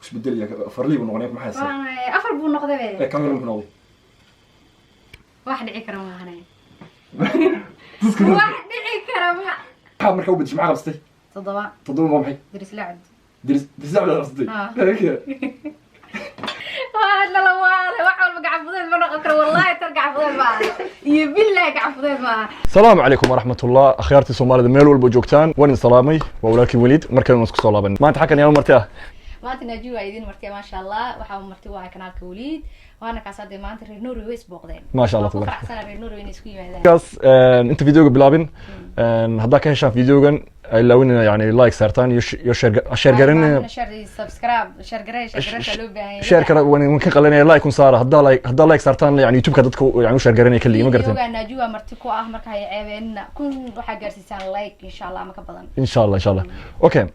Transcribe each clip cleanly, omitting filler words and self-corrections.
Isbedelaya, farlii buu noqonaya, maxaa haysaa? Afar buu noqday be. Ee, kan kale muxuu noqday? Wax dhici kara maahane. Dadka Wax dhici kara ma. Maxaa markaa u bedeshay? Maxaa qabsatay? 7. 7 waa maxay? Dirisla Cabdi. Diris diris Cabdi qabsatay? Ah. Okay. Waa lala waale, wax walba gacan fudeed ma noqon karo. Wallahi tan gacan fudeed ma aha, iyo billahi gacan fudeed ma aha. السلام عليكم ورحمة الله. Akhyaartii Soomaalida meel walba joogtaan, waan idin salaamay. Waa walaalkii Waliid, markale waan isku soo laaban. Maanta xakan yaa marti ah? Maanta Naaji waa idin martiya, maasha Allah. Waxaa marti waa kanaalka Waliid, waana kaas hadee maanta reer Norway way isbooqdeen. Maasha Allah, Waan ku tabarak. faraxsana reer Norway inay isku yimaadaan. Kaas inta videoga bilaabin, haddaa ka heshaan videogan, ay laawinina yani like saartaan iyo share garin. Share, subscribe, share garay, share garay loo baahan yahay. Share kara waan ka qalanaya, like un saara. Haddaa like saartaan, yani YouTube-ka dadka yani u share garanaya keligii, ma garateen? Videoga Naaji waa marti ku ah, marka hay ceebeenina, 1000 waxaa gaarsiisaan like insha Allah ama ka badan. Insha Allah, insha Allah. Okay,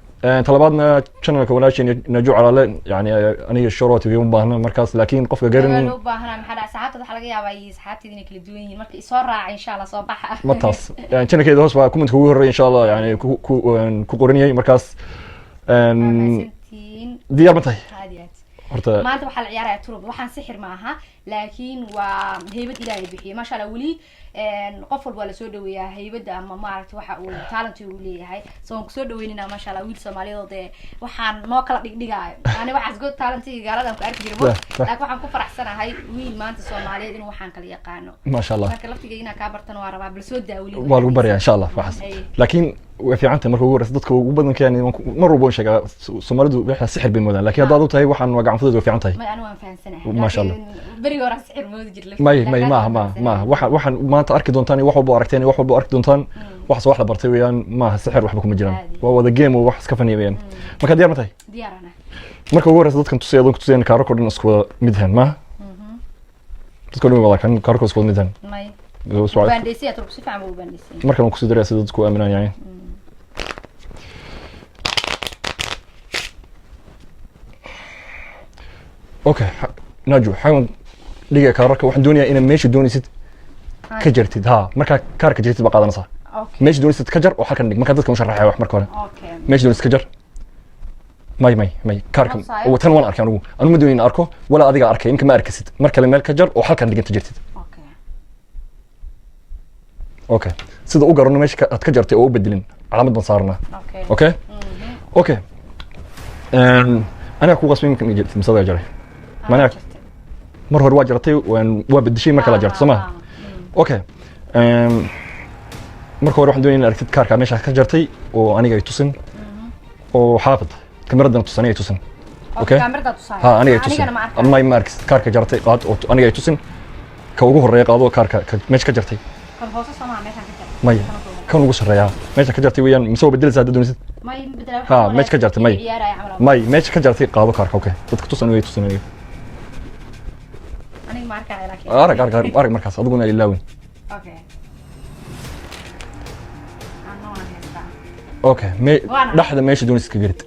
talabaadna channelka walaashay Naju Calaale, yani aniga shorot uma baahna markaas, laakiin qofka waa garin loo baahanaa. Maxaa dhacay? Saxaabtada waxaa laga yaabaa iyo saxaabteeda inay kala duwan yihiin, marka isoo raaca insha Allah, soo baxa. Ma taas yani channelkeeda hoos baa commentka ugu horreeya insha Allah, yani ku qoran yahay markaas. Mahadsantiin. Diyaar ma tahay? Aad iyo aad. Horta Maanta waxaa la ciyaaraya turub. Waxaan sixir ma aha, laakiin waa haybad Ilaahay bixiyay, maasha Allah. Weli qof walba waa lasoo dhaweeyaa haybadda ama maaragta waxa uu talent uu leeyahay, so waan kusoo dhaweynayna, maasha Allah, wiil Soomaaliyeed oo dee waxaan noo kala dhigdhigaayo. Ani waxaas good talentiga gaaladan ku arki jiray, Sah, sah. laakiin waxaan ku faraxsanahay wiil maanta Soomaaliyeed inuu waxaan kala yaqaano. Maasha Allah. Marka laftiga inaa kaa bartana waa rabaa, bal soo daa weli. Waa lagu baryaa insha Allah waxaas. Ay. Laakiin way fiican tahay marka ugu horeysa dadka ugu badan keen mar walba waan sheegaa, Soomaalidu waxa sixir bay moodaan, laakiin haddaad u tahay waxaan waa gacan fudeed, way fiican tahay. May, ani waan fahansanahay. Maasha Allah. Laakiin berigi hore sixir moodi jir. May, maaha maaha maaha. Waxaan maanta arki doontaan iyo wax walba aragteen iyo wax walba arki doontaan, waxaas wax la bartay weeyaan, maaha sixir, waxba kuma jiraan. Caadi. Waa wada game oo wax iska faniya weeyaan. Marka diyaar ma tahay? Diyaarana. Marka ugu horeysa dadkan tusaya, adoon ku tusayaan kaararka o dhan isku wada mid ahaan maaha, dadka o dhan way wada kan kaararka isku wada mid ahaan. May, baandhaysiya turku si fiican buu u baandhaysiyay. Markan waan kusii daraya sida dadku u aaminaan yani. Okay, Naju, waxaan dhigaya kaararka. Waxaan doonayaa inaad meesha doonaysid ka jartid. Ha, markaa kaarka jartid baa qaadanaysaa. Okay. Meesha doonaysid ka jar oo halkan dhig. Markaa dadka u sharaxaya wax marka hore. Okay. Meesha doonaysid ka jar. May, may, may, kaarka. Hoosayo. Oo tan waan arkay anigu. Anigu ma doonayn in arko walaa adiga arkay, imka ma arkasid. Mar kale meel ka jar oo halkan dhiganta jirtid. Okay. Okay, sida u garano meesha aad ka jartay oo u bedelin, calaamad baan saarnaa. Okay. Okay, aniga ku qasbay imka jirtid mise adigaa jaray? Anaa Manaa- jartay. Mar hore waa jartay, waa bedeshay, mar kale jartay, soo ma? Ah, Okay, marka hore waxaan doonaya in aragtid kaarka meesha ka jartay oo aniga ay tusin oo xaafid kamaradana tusin, aniga ay tusin. Okay. Okay. Kaamirada tusaaya. Ha, aniga ay tusin. Anigana ma arkaa. May, ma arkisid. Kaarka jartay qaad oo aniga ay tusin. Ka ugu horeeya qaado, kaarka ka meesha ka jartay. Kan hoose soo maaha meeshaan ka jartay? Maya. Kan ugu. Kan ugu sarreeya meesha ka jartay weeyaan, mise waa bedelaysaa haddaad doonaysid? May, ma bedela. Ha, meesha ka jartay, may. Ciyaaraya camal. May, meesha ka jartay qaado kaarka. Okay, dadka tus, aniga ay tusin aniga. Aniga ma arkaayo laakiin. Arag, arag, arag, arag markaas adiguna ilaawin. Okay. Anna waan haystaa. Okay, me Waana. Dhexda meesha doonaysid ka garid.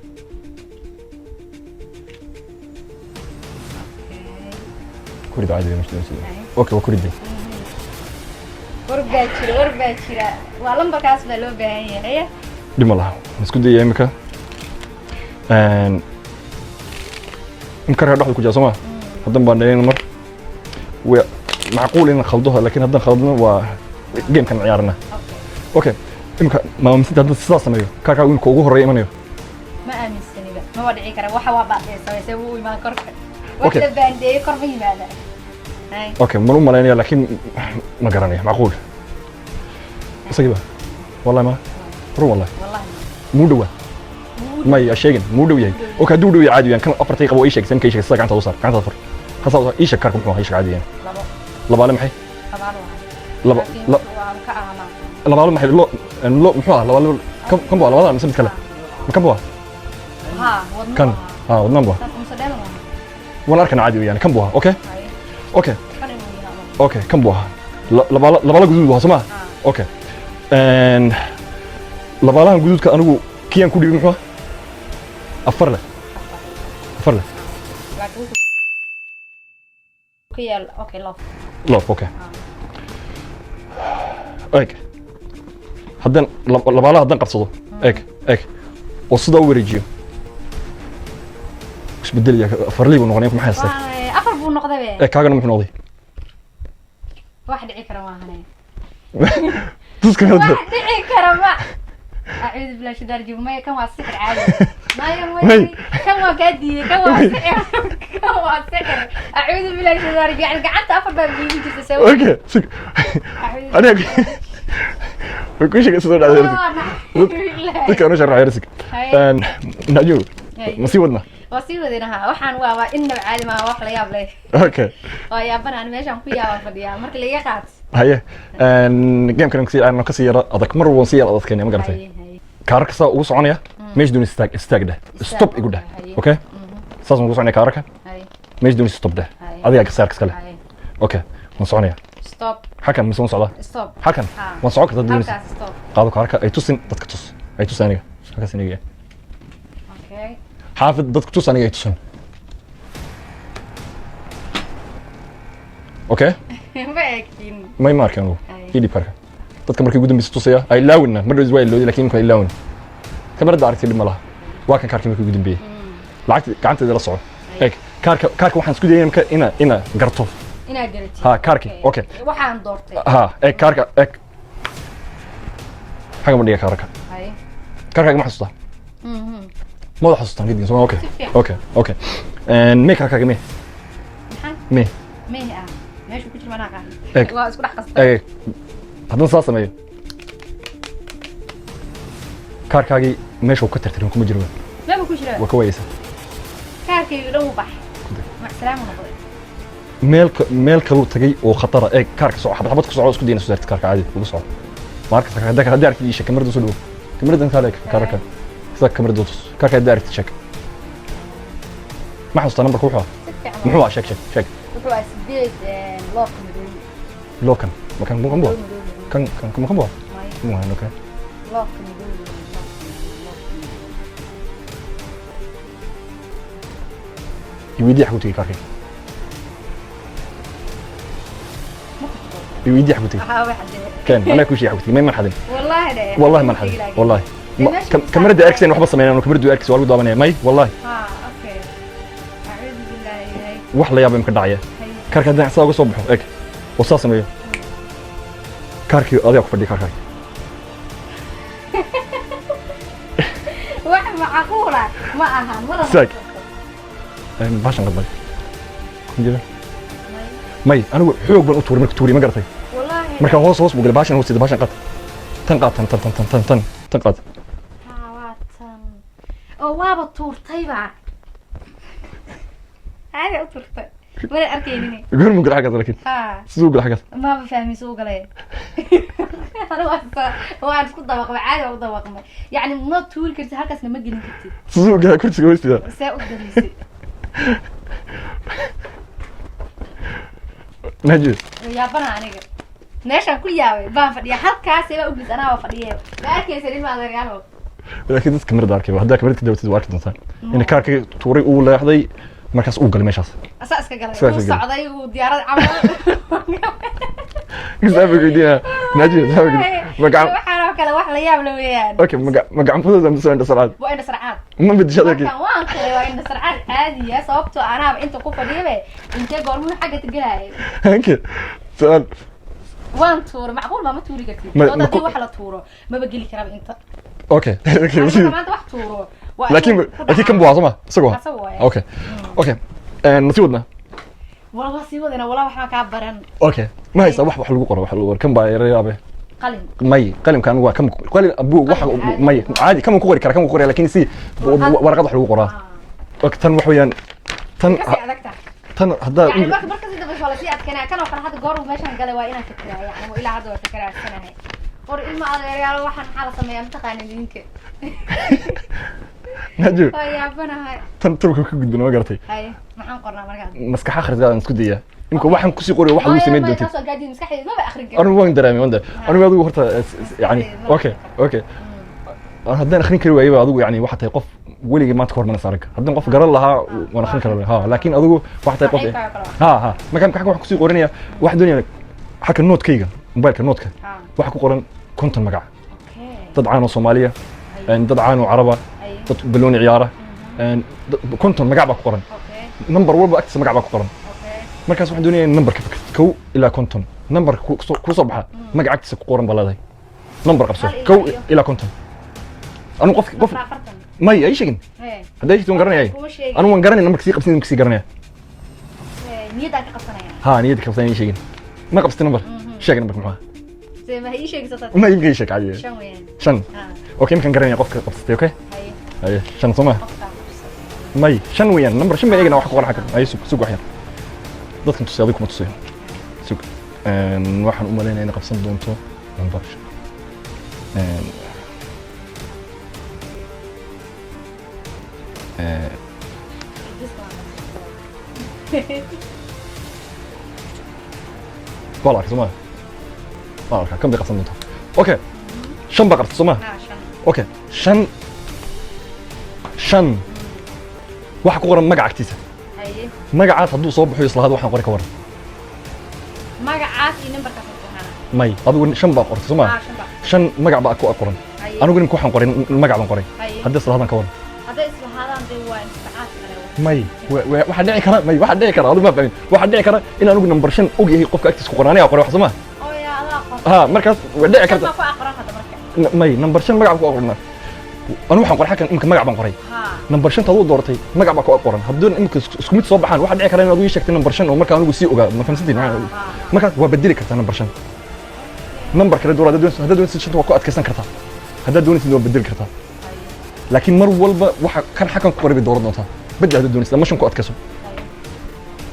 Okay. Ku rid caadi meesha doonaysid. Ay. Okay, waa ku riday. War baa jira, war baa jira. Waa lambarkaas baa loo baahan yahay. Dhib ma laha, waan isku dayaya imika. Imika reer dhexda ku jira soo ma haddan baan dhayn mar way macquul inaan khaldo, laakiin haddaan khaldno waa gamekan ciyaarana. Okay. Okay, imika maamsinta haddaan sidaas sameeyo, kaarkaa imika ugu horreeya imanayo. Ma aaminsaniba. Maba dhici kara. Waxa waa baadhee samaysay wuu imaan korka. Wax Okay. la baandeeyey kor ma yimaada. Hay. Okay, man u malaynaya, laakiin ma garanayo, macquul isagii ba wallahi ma run wallahi. Wallahi. Muu dhowaa? May sheegin muu dhow yahay. Okay, hadduu dhow yahay caadi weeyaan. Kan afartay qabo ii sheeg, sanka ii sheeg, sida gacanta u saar, gacanta fur, hasaa u saar, ii sheeg kaarka muxuu ahaa, ii sheeg caadi weeyaan. Labo. Labaale maxay? Labaalo wahay. Laba Laakiin waa ka ahaa maanta. Labaale maxay? Lo muxuu ahaa labaale? Kan buu ahaa labada mise mid kale? Ma kan buu ahaa? Ha, wadno. Kan Ahaa. Ha, wadnaan buu ahaa. Saas mise dheeman wahay. Waan arkan caadi weeyaan, kan buu ahaa. Okay. Hay. Okay. Kan inuu yahay ama. Okay, kan buu ahaa. Labaale, labaale guduud buu ahaa, soo ma? Ah. Okay, labaalahan guduudka anigu kiyaan ku dhibay muxuu ahaa? Afar leh, afar leh. Laakiin wuxuu ka yaal, okay, love. Love, okay. Eeg, haddaan labaalaha haddaan qabsado, eeg, eeg, oo sidaa u wareejiyo. Isbedelaya, farlii buu noqonaya. Maxay haystay? Afar buu noqday be. Ee, kaagana muxuu noqday? Wax dhici kara maahane. Tuska kala. Wax dhici kara ma, acuudu billahi shaitaan rajiim. Maya, kan waa sixir caadi. Maya, maya. May. Kan waa kaa diiday, kan waa sixir, kan waa sixir. Acuudu billahi shaitaan rajiim. Yani gacanta afar baa iigu jirta sawa. Okay, sig. Aniga way ku sheegay sidoo dhacday. Dadka anu sharaxay rasig. Najo, ma sii wadna? Waa sii wadinaha. Waxaan waa innaba caadi maaha, wax la yaab leh. Waa yaaban, aan meeshaan ku yaabaan fadhiyaa marka laiga qaat. Haye, gamekan kasii aan kasii yara adag, mar walba sii yara adadkeenaya, ma garatay? Haye, haye. Kaararka saa ugu soconaya, meesha doonaysa istaag, istaag dheh, stop igu dheh. Haye. Okay, saas ugu soconaya kaararka. Haye. Meesha doonaysa stop dheh. Haye. Adigaa kasaarka iska leh. Haye. Okay, waan soconaya. Stop. Halkan mise waan socdaa? Stop. Halkan. Ha. Waan socon kartaa doonaysa. Halkaas stop. Qaado kaararka, ay tusin dadka, tus, ay tus aniga, halkaas aniga. Okay. Xaafid, dadka tus, aniga ay tusin. Okay. Ma eegtin. May, ma arkin anugu. Ay. Ii dhib kaarka dadka markii ugu dambeysa tusaya. Ay laawinna mar dhow waa iloodi, laakiin imika ay laawin kamarada aragtay, dhib ma laha. Waa kan kaarkii markii ugu dambeeyey. Lacagta gacanteeda la soco. Eeg kaarka, kaarka waxaan isku dayay imika ina garto. Inaad garatid. Ha, kaarkii. Okay. Waxaan doortay. Ha, eeg kaarka, eeg xagga ma dhiga kaarka. Haye. Kaarkaaga ma xasuustaa? Ma wada xasuustaan kadib soo? Okay. Si fiican. Okay, mee kaarkaaga, mee? Maxaa? Mee? Mehe ah meeshu ku jira manaa qaadan. Eeg. Waa isku dhex qastay. Eeg, haddaan saa sameeyo, kaarkaagii meesha uu ka tirtirin kuma jiro. Maba ku jira. Waa ka waayeysaa. Kaarkayga dhan wuu baxay, macsalaam noqday. Meel kaluu tagay oo khatara. Eeg kaarka, soco, xabad xabad ku soco, isku dayna soo saartid kaarka, caadi ugu soco. Ma arkaysa? Haddii aragtid ii sheeg. Kamarada soo dhawo, kamaradan kaale. Eeg kaarka sida kamarada tus kaarka. Haddii aragtid sheeg. Ma xasuustaa nambarka wuxuu ahaa? Si fiican. Muxuu ahaa? Sheeg, sheeg, sheeg. Wuxuu ahaa 8, loobka madow. Lookan ma kan kan buu madow, madow, madow. Kan ma kan buu Maya. Muu ahayn? Okay. Loobka madow, loobka madow. I weydii xagu tegey kaarkay. Ma ku jiro. I weydii xagu tegey. Waxaa wax dee. Keen anaa kuu sheegay xagu tegey. May man xadin. Wallaahi dheh. Wallahi man xadin, wallahi. Meesha ku kamarada saartay. Arkaysan waxba sameynaan, kamaradu arkaysa waa lagu daawanaya. May, wallahi. Ha, okay, acuudu billaahi. Hay. Wax la yaabay imka dhacaya. Hay. Kaarka haddaan saa uga soo baxo, eeg, oo saa sameeyo, kaarkii adigaa ku fadhiya kaarkaagi. Wax macquula ma ahan mana. Saag. Baashan qadbay ku jira. May, anigu xoog baan u tuuray marka tuuray, ma garatay? Wallaahi. Marka hoos hoos buu galay. Baashan hoosteeda, baashan qaad, tan qaad, tan tan tan tan tan tan tan qaad. Ha, waa tan oo waaba tuurtayba, caadi u tuurtay, mana arkaynin. Goor muu galay xaggaas laakiin? Ha. Siduu galay xaggaas? Maba fahmin suu galay. Anigu waan isku dabaqmay, caadi waan u dabaqmay. Yacni ma tuuri kartid halkaasna, ma gelin kartid. Siduu galay kursiga hoosteeda? See u gelisay? Naji. Yaabana aniga meeshaan ku yaabay baan fadhiya halkaas baa u gelis, anaa waa fadhiye, ma arkaysan ilma adeeryaalo. Laakiin dadka kamarada arkay, haddaa kamarada ka dawatid waa arki doontaa in kaarkii tuuray, uu leexday, markaas uu galay meeshaas. Asaa iska galay. Asaa uu iska galay. Socday uu diyaarad camal. Saaba weydiinaa Naji, saaba magaca. Waxaan oo kale wax la yaab la weeyaan. Okay, magaca fudud ama soo indha sarcaad? Waa indha sarcaad. Ma bedesho hadalkii? Markaan waan qiray, waa indha sarcaad caadiya, sababtoo anaaba inta ku fadhiyabe intee goormuhu xagga tegalayay. Okay, su'aal. Waan tuuray, macquul ma tuuri kartid. Ma- Sababtoo ma haddii ku- wax la tuuro maba geli karaba inta. Okay. Aniga maanta wax tuuro waa laakiin inuu ku laakiin kan buu ahaa soo ma isagoo? Asaga waaye. Okay, ma sii wadnaa? Wala waa sii wadana, walaa waxbaan kaa baran. Okay, ma haysaa wax lagu qoro, wax lagu qoro? Kan baa yara yaabe. Qalin. May, qalimka anigu waa kan qalin abu wax. Qalin caadi. May, caadi kan ku qori kara, kan ku qori, laakiin si Warqad. Warqad wax lagu qoraa. Okay, tan wax weeyaan tan. Kasii adagta. Tan haddaa يعني marka si dambe waa lasii adkanaa. Kan oo kale hadda goor uu meeshan galay waa inaan fikiraa, yani waa ilaa hadda waa fikiraadsanahay. War ilma adeeryaal, waxaan maxaa la sameeyaa? Mataqaanin idinka. Naji. Waa yaabanahay. Tan turka ka gudbina, ma garatay? Haye, maxaan qornaa markaan? Maskax akhriskaa aan isku dayaa imka waxaan kusii qoriyo wax lagu samayn doontid. Taas waa gaadiid, maskaxdayda maba akhrin karo. Anigu waan dareemay, waan dareemay anigu. Adigu horta yani okay, haddaan akhrin kari waayey adigu, yani waxaa tahay qof weligay maanta ka hormanaysa aragga. Haddaan qof garan lahaa waan akhrin kari lahaa, ha, laakiin adigu waxaa tahay qof Saxiibkaaga kale. Ha ha, marka waxaan kusii qoranaya, waxaan doonaya xagga noodkayga, mobilka noodka, waxaa ku qoran 50 magac. Okay. Dad caan oo Soomaaliya, dad caan oo Caraba, Haye. dad balooni ciyaara. 50 magac baa ku qoran. Okay. Number walba agtiisa magac baa ku qoran. Okay. Markaas waxaan doonayaa in number ka fikirto, 1 ilaa 50 number ku soo baxa, magac agtiisa ku qoran baa leedahay. Number qabso. Hal ilaa Kow iyo? ilaa 50. Anu qof Number 40. May ay sheegin. Hee. Hadday sheegto waan garanayay. Kuma sheegin. Anu waan garanay numberka sii qabsin, numberka sii garanaya. Hee, niyaddaan ka qabsanaya. Ha, niyadda qabsan, ay sheegin. Ma qabsatay number? Sheeg numberka muxuu ahaa? See, ma ii sheegaysaa? Ma imika ii sheeg caadi. 5 weeyaan. 5? Ha. Okay, imkaan garanaya qofka qabsatay. Okay. Haye. Haye, 5 soo ma? Qofkaa qabsatay. May, 5 weeyaan. Number 5 baan eegana wax ku qoran xaggan. Haye, sug, sug wax yar, dadkan tusay, adigu kuma tusayo, sug. Waxaan u maleynayaa inay qabsan doonto number 5. This one qabsatay. Waa la arkay soo ma? Waa la arkaa, kan bay qabsan doontaa. Okay, 5 baa qabtay soo ma? Ha, 5. Okay, 5, 5 waxa ku qoran magac agtiisa. Haye. Magacaas hadduu soo baxo islahaad waxaan qoray ka waran? Magacaas iyo numberkaas ku qoran. May, adigu 5 baa qortay soo ma? Ha, 5 baa. 5 magac baa ku qoran. Haye. Anigu nimka waxaan qoray magac baan qoray. Haye. Haddii islahaadaan ka waran? Hadday islahaadaan dee waa intifacaad kale. May, waxaa dhici kara, may, waxaa dhici kara, adigu ma fahmin, waxaa dhici kara in anigu number 5 og yahay qofka agtiisa ku qoran. Anigaa qoray wax soo ma? Oo yaa adaa qor. Ha, markaas waa dhici 5 karta. Baa ku aqran hadda marka. May, number 5 magac ku qorna. Anigu waxaan qoray xaggan imika magac baan qoray. Ha. Number 5 aduu dooratay magac baa ku qoran. Haddii imika isku mid soo baxaan, waxaa dhici kara in adigu ii sheegtay number 5 oo markaa anigu sii ogaa. Ma fahamsantiin? Markaas waa bedeli kartaa number 5, number kale door haddaad doonaysid. Haddaad doonaysid 5 waa ku adkaysan kartaa, haddaad doonaysid waa bedeli kartaa, laakiin mar walba waxa kan xaggan ku qoray bay dooran doontaa. Bedel haddaad doonaysid ama 5 ku adkayso.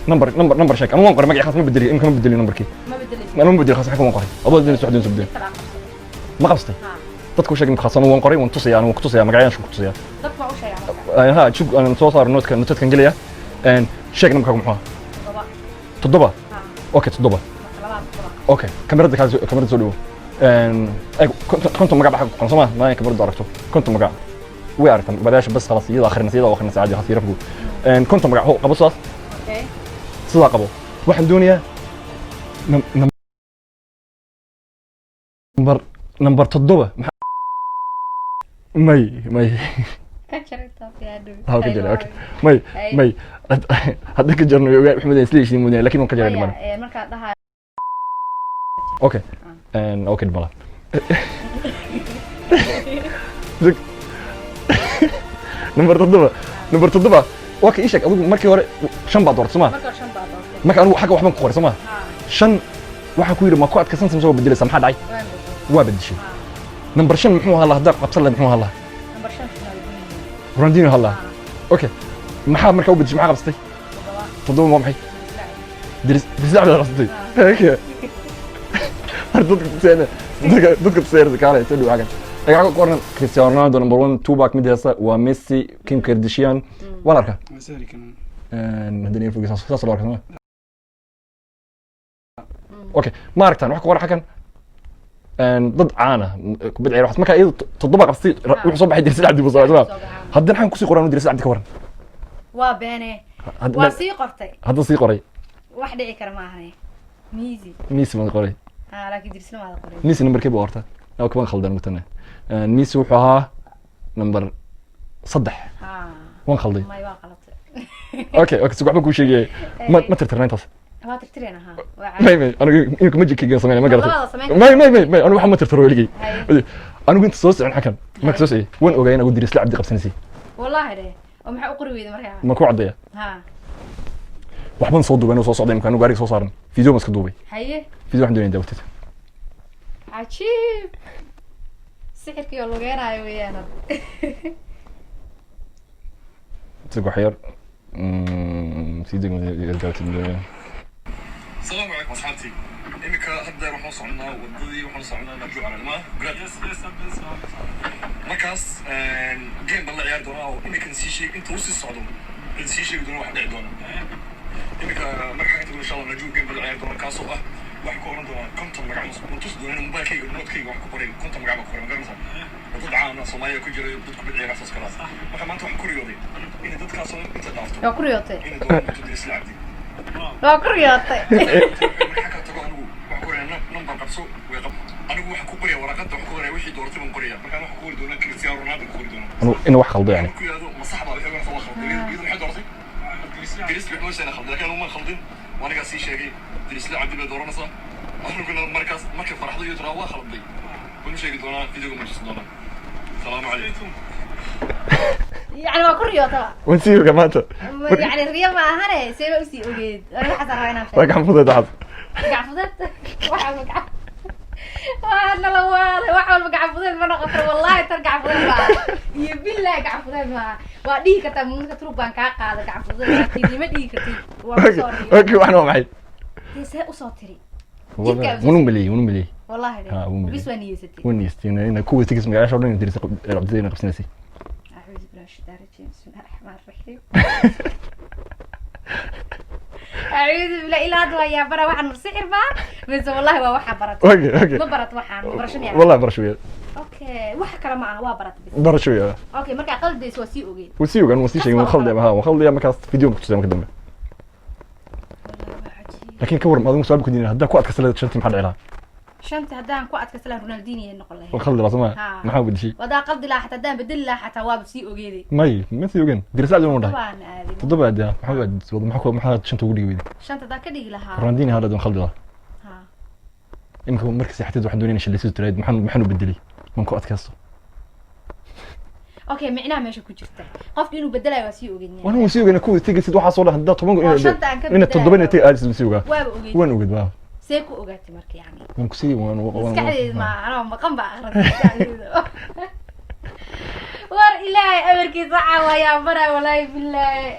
Number sheeg. Anigu waan qoray magac, khaas ma bedeli, imika ma bedeli numberkii. Ma bedelaysid. Anigu ma bedeli, khaas xaggan waan qoray. Adoo doonaysid wax doonaysid bedel. Mid kale aa qabsatay. Ma qabsatay? Ha. Dadku sheeg imika khaas anigu waan qoray, waan tusaya, anigu waan ku tusaya magacyaan ku tusaya. Dadka waa u sheegaa marka. Ha, jug aan soo saaro noodka, noodkan gelaya. Sheeg numberkaagu muxuu ahaa? 7. 7? Ha. Okay, 7. Marka labaad 7. Okay, kamerada kaas, kamerada soo dhawo. Eeg, 50 magac baa xagga ku qoran soo ma? Ma kameradu aragto 50 magac way aragtan badaasha bas, khalaas, iyada akhrinaysa, iyada akhrinaysa caadi, khalaas yarafgu. 50 magac ho qabo sidaas. Okay. Sidaa qabo. Waxaan doonayaa number 7. May, may. Ka jaraytaa yaa dhow. Ha, ka jaray. Okay, may. Hay. May, hadda ka jarno wax mudan isla heshiin mudan, laakiin waan ka jaray dhimana. Maya, markaa dhahaa. Okay. Okay, dhimala. Number 7, number 7 waa ka. Ii sheeg adigu, markii hore 5 baa doortay soo ma? Marka hore 5 baa doortay. Marka anigu xagga waxbaan ku qoray soo ma? Ha. 5 waxaa ku yidhi ma ku adkaysan mise waa bedelaysaa? Maxaa dhacay? Waan bedelay. Waa bedeshay. Number 5 muxuu ahaa? Haddaa qabsan lahayd muxuu ahaa lahaa? Number 5 Ronaldinho. Ronaldinho ahaa lahaa. Okay, maxaa markaa u bedeshay? Maxaa qabsatay? 7. 7 waa maxay? Diris diris baad qabsatay. Okay, har dadka tusayna, dadka tusayna kaalay soo dhaw xaggan. Waxaa ku qoran Cristiano Ronaldo number 1, Tupac mid heesta waa Messi, Kim Kardashian waa la arkaa. Waa sahli kanaan. Haddana yar fogey, saas loo arkaa soo ma? Okay, ma aragtaan wax ku qoran xaggan? Dad caan ah kubad ciyaar waxaas. Markaa iyadu 7 qabsatay, wuxuu soo baxay Diris Cabdi buu soo baxay. Soo baxay. Haddana xaggan kusii qoran Diris Cabdi ka waran? Waa beene. Waa sii qortay. Hadda sii qoray. Wax dhici kara ma ahane miisi. Messi baan qoray. Ha, laakiin dirisna waada qoray. Messi numberkee buu horta? Laba kaban khaldan mutane. Messi wuxuu ahaa number 3. Ha. Waan khalday. May, waa qalatay. Okay, si waxba kuu sheegayay ma tirtirna intaas. Waa tirtireen, ha, waa. May, may, anigu imika majikayga sameynaya ma garatay? Labada samayn. May, may, may, may, anigu waxa ma tirtiro weligay. Haye. Anigu inta soo socon xakan marka soo socday waan ogaay in agu Dirisla Cabdi qabsanaysay. Wallaahi dhe, oo maxaa u qori weyday markaa? Ma ku caddeeya? Ha. Waxbaan soo duubay anuu soo socday imika anigu gaariga soo saaran, video baan iska duubay. Haye. Video waxaan doonaya daawatid. Cajiib, sixirkii oo lugeenaayo weeyaan hadda. Sig wax yar sii deg daawatid doonaya. السلام عليكم اصحابتي، imika hadda waxaan soconnaa wadadii, waxaan soconnaa narju calanima. Markaas game baan la ciyaari doonaa oo imikan sii sheeg inta uu sii socdo in sii sheegi doona wax dhici doona. Imika marka xagga tago insha Allah narju game baan la ciyaari doonaa, kaasoo ah waxaan ku oran doonaa 50 magac waan tusi doonaa in mobilkayga noodkayga wax ku qoray, 50 magac baan ku qoray, ma garanaysaa, oo dad caan ah Soomaaliya ku jira, dad kubad ciyaara saas kalaas. Marka maanta waxaan ku riyooday inay dadkaasoo inta dhaafto Waa ku riyootay. inay doonaan doonto Dirisla Cabdi. Waa ku riyootay. Marka xagga tago anigu waxaan ku oranaa number qabso way qab Anigu waxaan ku qoraya waraqada, waxaan ku qoraya wixii dooratay baan qoraya. Markaan waxaan ku qori doonaa Cristiano Ronaldo ku qori doonaa. Inuu wax khaldo yani. Ku yiraahdo ma sax baa? Waxay oranaysaa waa khalday. Iyadu maxay dooratay? Dirisle. Waxay moodaysaa inaan khalday, laakiin anigu ma khaldin. Waa anigaa sii sheegay. Dirisle Cabdi bay dooranaysaa. Aniguna markaas markay faraxdo iyo tiraa waa khalday baan u sheegi doonaa, videoga ma tusi doonaa. Salaamu calaykum. Yani waa ku riyootaba. Waan sii ogaa maanta. Yani riyo ma ahane, see ba usii ogeed? Aniga waxaas rabaa inaan Waa gacan fudeed waxaas. Gacan fudeed, waxa gacan waa nala waalay. Wax walba gacan fudeed ma noqon karo. Wallahi tan gacan fudeed ma aha, iyo billahi gacan fudeed ma aha. Waa dhihi kartaa marka turub baan kaa qaada gacan fudeed, laakiin ima dhihi kartid waa kusoo riyo. Okay, waxna waa maxay? Dee see usoo tiri? Wanu maleeyey, wanu maleeyey. Wallahi Ha, wuu maleeyey. Bis waa niyeysatay. Waan niyeystay inay kuwa tigis magacaasha o dhan Dirisle Cabdida inay qabsanaysay. أعوذ بالله من الشيطان الرجيم، بسم الله الرحمن الرحيم، أعوذ بالله. إلى هذا يا برا waxaan sixir ba mise wallahi waa waxa barat. Okay. Ma barat waxaan barasho miyaa? Wallahi barasho weeye. Okay, wax kale ma aha, waa barat bis. Barasho weeye. Okay, marka qaldays waa sii ogeyd. Wuu sii ogaan, wuu sii sheegay, wuu khalday ha, wuu khaldaya. Markaas video ku tusay marka dambe. Wallahi waa cajiib. Laakiin ka waran adigu, su'aal ku diinaa, haddaa ku adkaysa leedahay shantii, maxaa dhici lahaa? Shanta haddaan ku adkaysa lahaa, Ronaldinho ay noqon lahayd. Waa khaldi lahaa sooma? Ha. Maxaa bedeshay? Wadaa qaldi lahaa xataa, haddaan bedeli lahaa xataa, waaba sii ogeeday. May, ma sii ogeen. Dirisle Cabdi waan dhahay. Waan aadin. Toddoba aadi maxaa aadi wada, maxaa shanta ugu dhigi weyday? Shanta haddaan ka dhigi lahaa. Ronaldinho hadda waan khaldi lahaa. Ha. Imika marka seexatid waxaan doonaya inay tirayd, maxaan u bedelay man ku adkaysto? Okay, micnaha meesha ku jirta qofka inuu bedelayo waa sii ogeyd. Waan wuu sii ogeyn kuwa tigid waxaa soo dhahay haddaa 10. Oo shanta aan ka ina toddoba inay bedelayo. tig aadis sii ogaa. Waaba ogeyd. Waan ogeyd waa. See ku ogaatay marka yani? Waan kusii waan Maskaxdeeda ma anoo maqan baa akhristay maskaxdeeda. War ilaahay amarkiisa waxaa waayaa baraa, walaahi bilaahi.